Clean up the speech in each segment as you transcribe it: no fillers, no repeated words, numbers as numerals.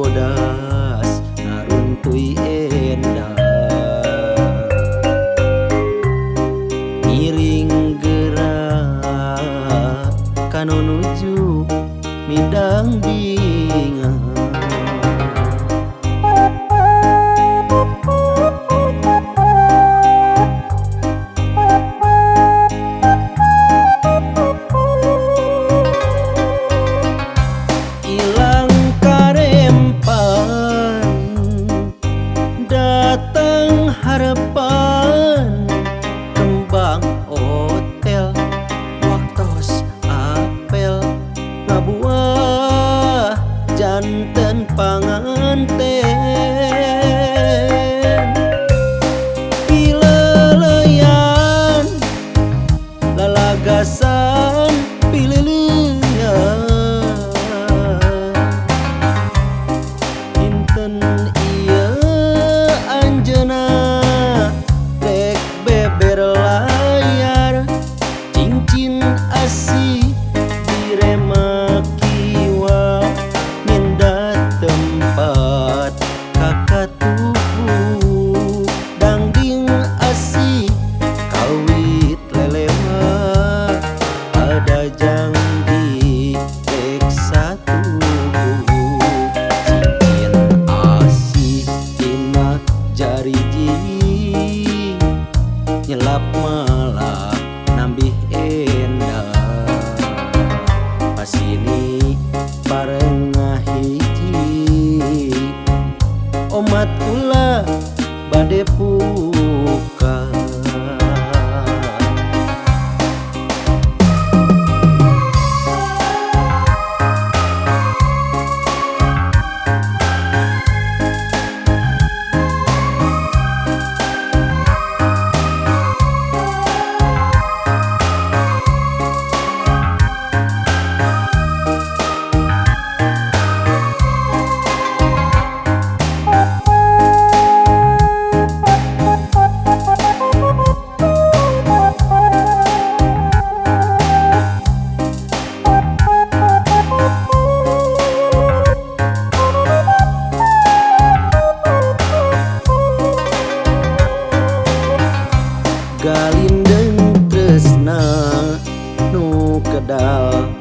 bodas naruntuy endah. Ngiring gerak kanu nuju midang bingah. Ilang karempan datang harapan kembang hotel waktos apel ngabuah janten panganten. Pileleyan lalagasan pileleyan dinten ieu anjeuna rek beber layar cincin asih direma kiwa minda tempat kakatuhu dangding asih kawit lelewa pada jangdi rek satuhu. Cincin asih dina jariji nyelap malah nambih endah. Pasini bareng ngahiji omat kula bade puka. Galindeng tresna nu kedal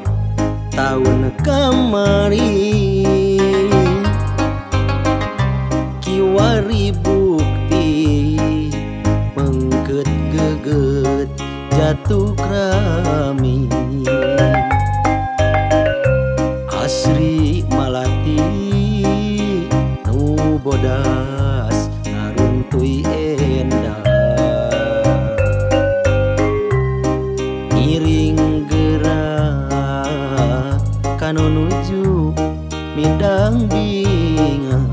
taun kamari kiwari bukti mengket geget jatuh krami. Asri malati nu bodas naruntuy endah. Ngiring gerak kanu nuju midang bingah.